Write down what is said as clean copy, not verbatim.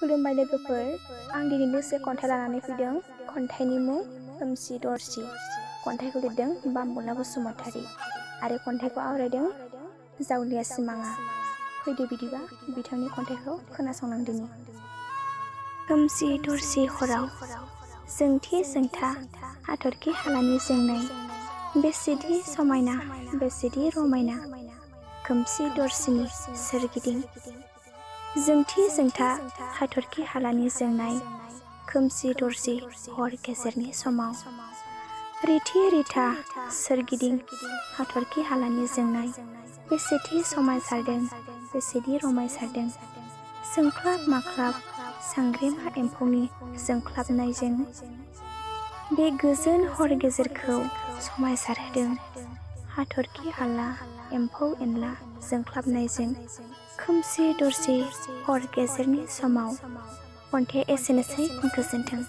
खुलुमबाय लोगोफोर, आं दिनै दोंसे खन्थाइ लानानै फैदों। खन्थाइनि मुं खोमसि दरसि। खन्थाइखौ लिरदों बामबुला बसुमतारी आरो खन्थाइखौ आवरायदों जावलिया सिमाङा। फैदो बिदिबा बिथांनि खन्थाइखौ खोनासंलांदिनि। खोमसि दरसि हराव जोंथि जोंथा हाथरखि हालानि जोंनाय, बेसेदि समायना बेसेदि रमायना खोमसि दरसिनि सोरगिदिं। जोंथि जोंथा हाथरखि हालानि जोंनाय, खोमसि दरसि हर गेजेरनि समाव। रिथि रिथा सोरगिदिं हाथरखि हालानि जोंनाय, बेसेदि समायसारदों बेसेदि रमायसारदों। जोंख्लाब माख्लाब सांग्रेमा एम्फौनि जोंख्लाबनायजों बे गोजोन हर गेजेरखौ समायसारहोदों। हाथरखि हाला एम्फौ एनला जोंख्लाबनायजों खोमसि दरसि हर गेजेरनि समाव। खन्थाइया एसेनोसै, गोजोन्थों।